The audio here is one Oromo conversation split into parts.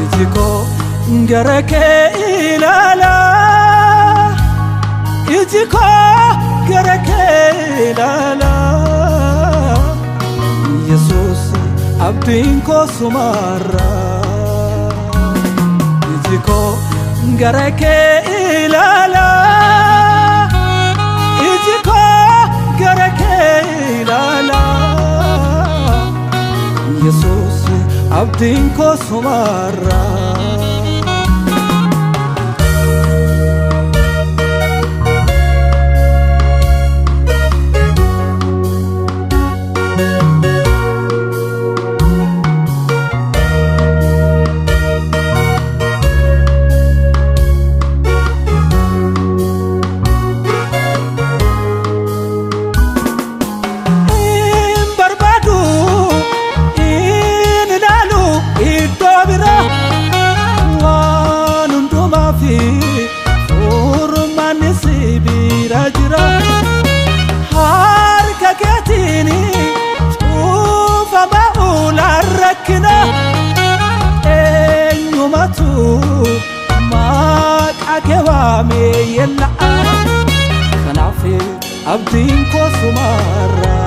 Iji koo gara kee ilaalaa, iji koo gara kee ilaalaa, Yesuus, abdiin koo sumarraa. Iji koo gara kee ilaalaa, iji koo gara kee ilaalaa, Yesuus, abdiin koo sumarraa. Hin barbaadu, hin ilaalu iddoo biraa, waan hundumaa fi furmaanni si bira jira. Harka keetiin cuufama ulaan rakkina, eenyumatu maqaa kee waamee yella'a? Kanaaf abdiin koo sumarraa.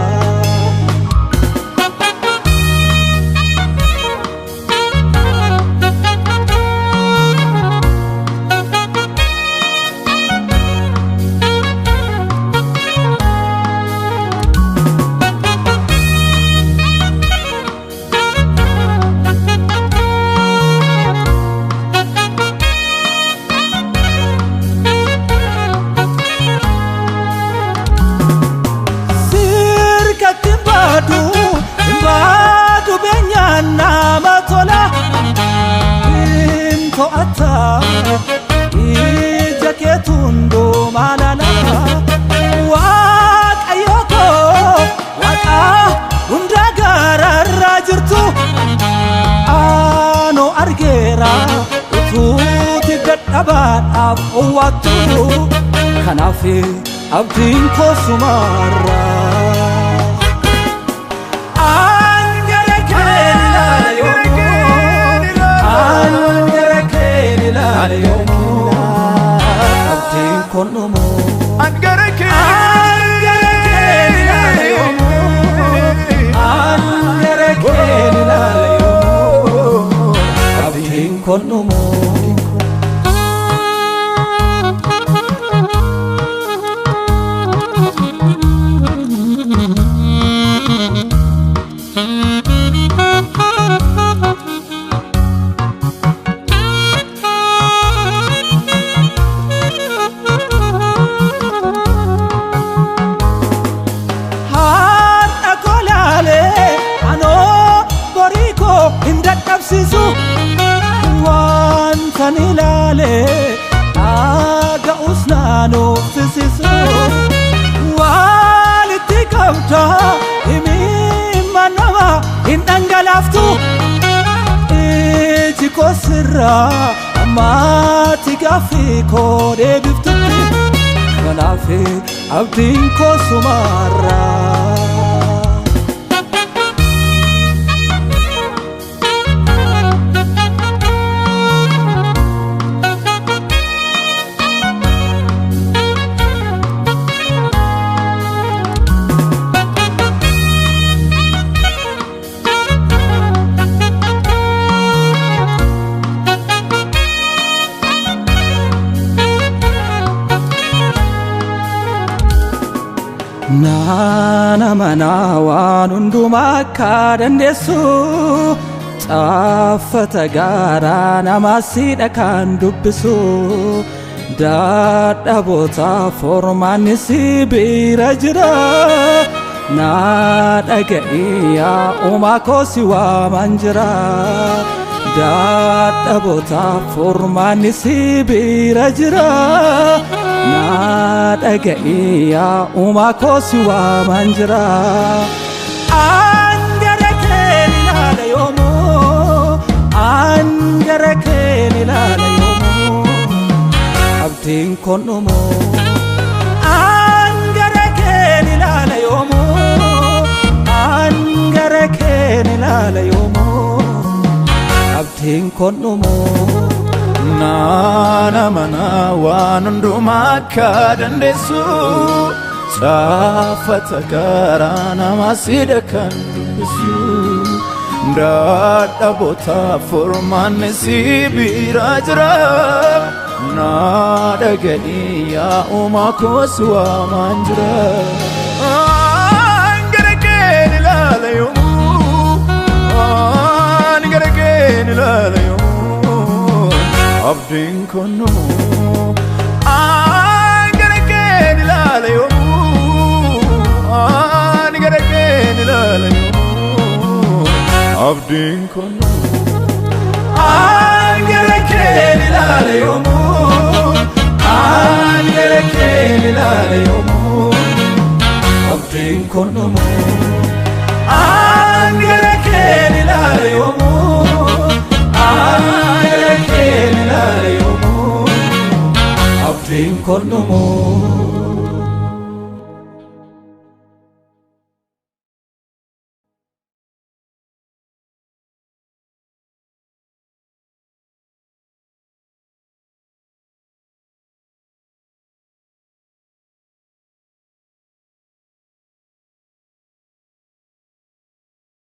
Sirkatti hin baadu, hin baadu, beenyaan nama tola. Hin to'ata ija keetu hundumaa laala. Waaqayyo koo, Waaqa hunda gaararraa jirtu, anoo argeera utuuti dadhabaadhaaf owwaattu. Kanaaf abdiin koo sumarraa. An gara kee ilaala yoomuu, an gara kee ilaala yoomuu, abdiin kun dhumuu. An gara kee An gara kee ilaala yoomuu, an gara kee ilaala yoomuu, abdiin kun dhumuu. Har'a koo laalee anoo borii koo hin dadhabsiisu, wantan ilaalee dhaga'us naannofsisiisu. Walitti qabda himimma nama hin dhangalaaftu, iji koo sirraa ammaatti gaaffii koo deebiftutti. Kanaaf abdiin koo sumarraa. Naana manaa waan hundumaa akka dandeessu, caaffata gaaraa namaa siidha kan dubbisu. Dadhaboota formaanni si bira jira. Naa dhaga'i yaa uumaa koo si waaman jira. Dadhaboota formaanni si bira jira. Naa dhaga'i yaa uumaa koo si waaman jira. An gara keen ilaala yoomuu, an gara keen ilaala yoomuu, abdiin kun dhumuu. An gara keen ilaala yoomuu, an gara keen ilaala yoomuu, abdiin kun dhumuu. Naan amanaa waan hundumaa akka dandeessu, caafata garaa namaa siidha kan dubbisu. Dadhaboota furmaanni si bira jira. Naa dhaga'i yaa uumaa koo si waamaan jira. An gara keen ilaala yoomuu, an gara keen ilaala yoomuu, abdiin kun dhumuu. An gara keen ilaala yoomuu, an gara keen ilaala yoomuu, abdiin kun dhumuu. An gara keen ilaala yoomuu, an gara keen ilaala yoomuu, abdiin kun dhumuu. An gara keen ilaala yoomuu, an gara keen ilaala yoomuu, abdiin kun dhumuu.